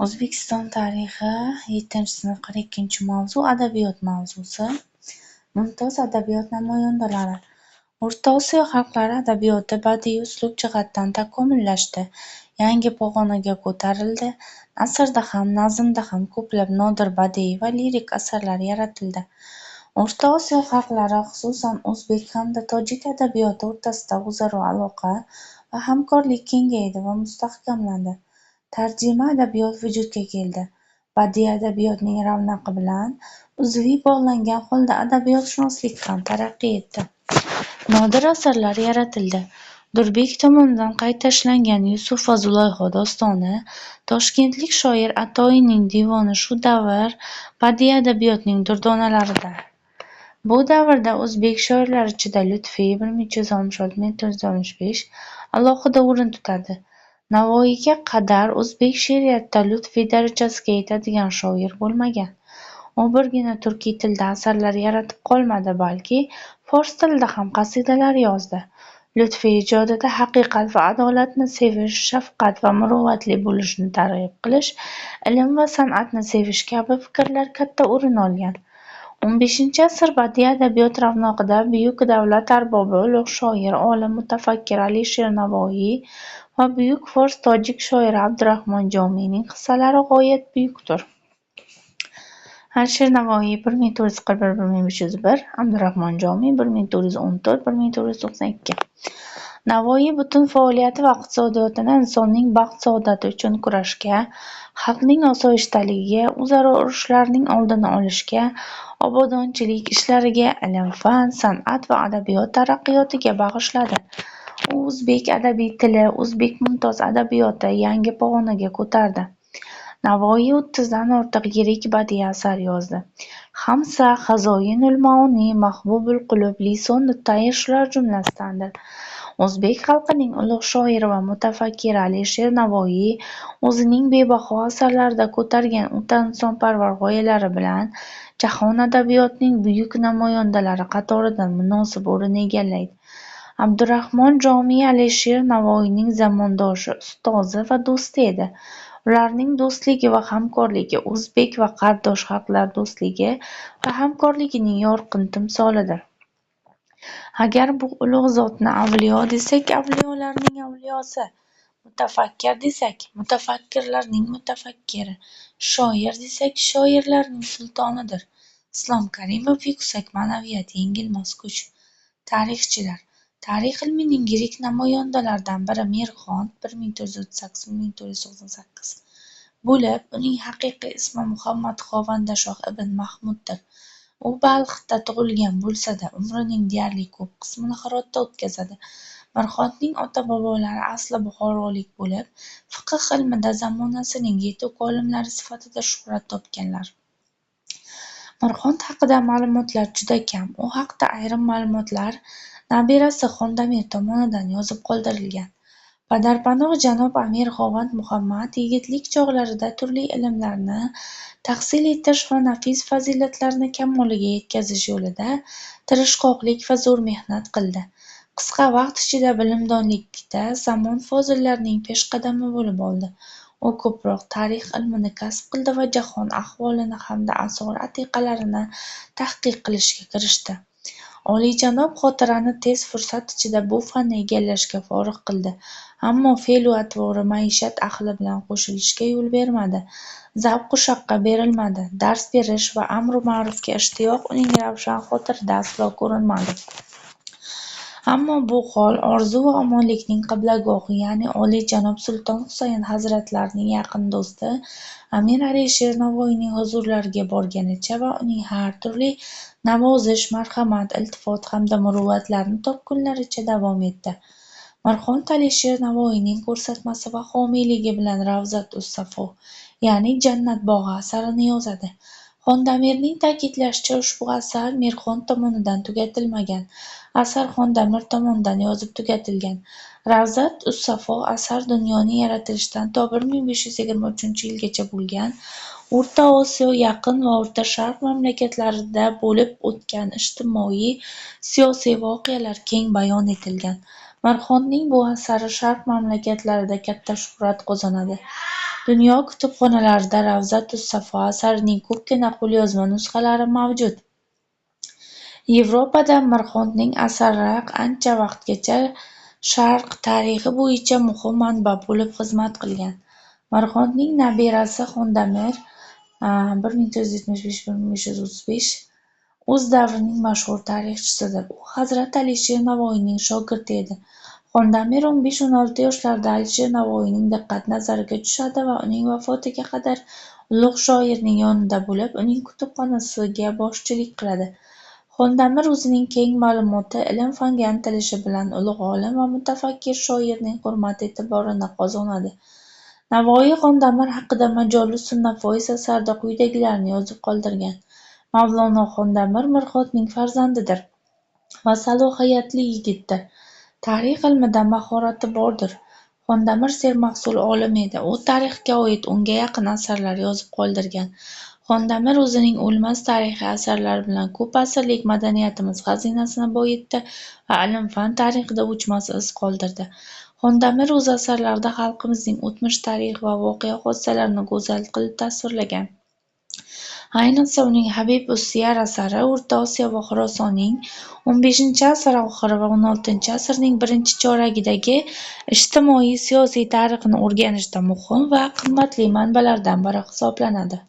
O'zbekiston tarixi 7-sinf 42-mavzu adabiyot mavzusi. Mumtoz adabiyot namoyandalari. O'rta Osiyo xalqlari adabiyoti badiiy uslub jihatdan takomillashdi, yangi pog'onaga ko'tarildi, nasrda ham, nazmda ham ko'plab nodir badiiy va lirik asarlar yaratildi. O'rta Osiyo xalqlari, xususan, o'zbek hamda tojik adabiyoti o'rtasida o'zaro aloqa va hamkorlik kengaydi va mustahkamlandi. Tarjima adabiyot vujudga keldi. Badiiy adabiyotning ravnaqi bilan uzviy bog'langan holda adabiyotshunoslik ham taraqqiy etdi. Nodir asarlar yaratildi. Durbek tomonidan qayta ishlangan Yusuf va Zulayho dostoni, toshkentlik shoir Atoiyning devoni shu davr badiiy adabiyotining durdonalaridir. Bu davrda o'zbek shoirlari ichida Lutfiy (1366–1465) alohida o'rin tutadi. Navoiyga qadar o'zbek she'riyatida Lutfiy darajasiga yetadigan shoir bo'lmagan. U birgina turkiy tilda asarlar yaratib qolmadi, balki fors tilida ham qasidalar yozdi. Lutfiy ijodida haqiqat va adolatni sevish, shafqat va muruvvatli bo'lishni targ'ib qilish, ilm va san'atni sevish kabi fikrlar katta o'rin olgan. XV asr badiiy adabiyot ravnaqida buyuk davlat arbobi, ulug‘ shoir, olim, mutafakkir Alisher Navoiy va buyuk fors-tojik shoiri Abdurahmon Jomiyning hissalari g'oyat buyukdir. Alisher Navoiy (1441–1501), Abdurahmon Jomiy (1414–1492). Navoiy butun faoliyati va iqtisodiyotini insonning baxt-saodati uchun kurashga, xalqning osoyishtaligiga, o'zaro urushlarning oldini olishga, obodonchilik ishlariga, ilm-fan, san'at va adabiyot taraqqiyotiga bag'ishladi. U o'zbek adabiy tili, o'zbek mumtoz adabiyoti yangi pog'onaga ko'tardi. Navoiy 30dan ortiq yirik badiiy asar yozdi. Xamsa, Xazoinul-maoni, Mahbubul qulub, Lisonut tayr shular jumlasidandir. O'zbek xalqining ulug' shoiri va mutafakkiri Alisher Navoiy o'zining bebaho asarlarida ko'targan o'ta insonparvar g'oyalari bilan jahon adabiyotining buyuk namoyandalari qatoridan munosib o'rin egallaydi. Abdurahmon Jomiy Alisher Navoiyning zamondoshi, ustozi va do'sti edi. Ularning do'stligi va hamkorligi o'zbek va qardosh xalqlar do'stligi va hamkorligining yorqin timsolidir. Agar bu ulug' zotni avliyo desak, avliyolarning avliyosi, mutafakkir desak, mutafakkirlarning mutafakkiri, shoir desak, shoirlarning sultonidir. Islom Karimov yuksak ma'naviyat, yengilmas kuch. Tarixchilar. Tarix ilmining yirik namoyandalaridan biri Mirxon (1438–1498) bo'lib, uning haqiqiy ismi Muhammad Xovandashoh ibn Mahmuddir. U Balxda tug'ilgan bo'lsa-da, umrining deyarli ko'p qismini Hirotda o'tkazadi. Mirxonning ota-bobolari asli buxorolik bo'lib, fiqh ilmida zamonasining yetuk olimlari sifatida shuhrat topganlar. Mirxon haqida ma'lumotlar juda kam. U haqda ayrim ma'lumotlar nabirasi Xondamir tomonidan yozib qoldirilgan. Padarpanoh janob Amir Xovand Muhammad yigitlik chog'larida turli ilmlarni tahsil etish va nafis fazilatlarni kamoliga yetkazish yo'lida tirishqoqlik va zo'r mehnat qildi. Qisqa vaqt ichida bilimdonlikda zamon fozillarining peshqadami bo'lib oldi. U ko'proq tarix ilmini kasb qildi va jahon ahvolini hamda asori atiqalarini tahqiq qilishga kirishdi. Oliyjanob xotirani tez fursat ichida bu fanni egallashga forig‘ qildi, ammo fe'lu atvori maishat ahli bilan qo'shilishga yo'l bermadi, zavqu shavqqa berilmadi, dars berish va amru ma'rufga ishtiyoq uning ravshan xotirida aslo ko'rinmadi. Ammo bu hol orzu va omonlikning qiblagohi, ya'ni oliyjanob Sulton Husayn hazratlarining yaqin do'sti Amir Alisher Navoiyning huzurlariga borganicha va uning har turli navozish, marhamat, iltifot hamda muruvvatlarini topgunlaricha davom etdi. Mirxon Alisher Navoiyning ko'rsatmasi va homiyligi bilan Ravzat-us-safo, ya'ni Jannat bog'i asarini yozadi. Xondamirning ta'kidlashicha, ushbu asar Mirxon tomonidan tugatilmagan, asar Xondamir tomonidan yozib tugatilgan. Ravzat-us-safo asar dunyoning yaratilishidan to 1523-yilgacha bo'lgan O'rta Osiyo, Yaqin va O'rta Sharq mamlakatlarida bo'lib o'tgan ijtimoiy-siyosiy voqealar keng bayon etilgan. Mirxonning bu asari Sharq mamlakatlarida katta shuhrat qozonadi. Dunyo kutubxonalarida Ravzatus-safo asarining ko'pgina qo'lyozma nusxalari mavjud. Yevropada Mirxondning asarlari ancha vaqtgacha Sharq tarixi bo'yicha muhim manba bo'lib xizmat qilgan. Mirxondning nabirasi Xondamir 1475–1535 o'z davrining mashhur tarixchisidir. U Hazrat Alisher Navoiyning shogirdi edi. Xondamir 15–16 yoshlarida Alisher Navoiyning diqqat nazariga tushadi va uning vafotiga qadar ulug' shoirning yonida bo'lib, uning kutubxonasiga boshchilik qiladi. Xondamir o'zining keng ma'lumoti, ilm-fanga intilishi bilan ulug' olim va mutafakkir shoirning hurmat-e'tiborini qozonadi. Navoiy Xondamir haqida Majolisun-nafois asarida quyidagilarni yozib qoldirgan: Mavlono Xondamir Mirxondning farzandidir va salohiyatli yigitdir. Tarix ilmida mahorati bordir. Xondamir sermahsul olim edi. U tarixga oid 10ga yaqin asarlar yozib qoldirgan. Xondamir o'zining o'lmas tarixiy asarlari bilan ko'p asrlik madaniyatimiz xazinasini boyitdi va ilm-fan tarixida o'chmas iz qoldirdi. Xondamir o'z asarlarida xalqimizning o'tmish tarixi va voqea-hodisalarini go'zal qilib tasvirlagan. Ayniqsa, uning Habib-us-siyar asari O'rta Osiyo va Xorosonning XV asr oxiri va XVI asrning birinchi choragidagi ijtimoiy-siyosiy tarixini o'rganishda muhim va qimmatli manbalardan biri hisoblanadi.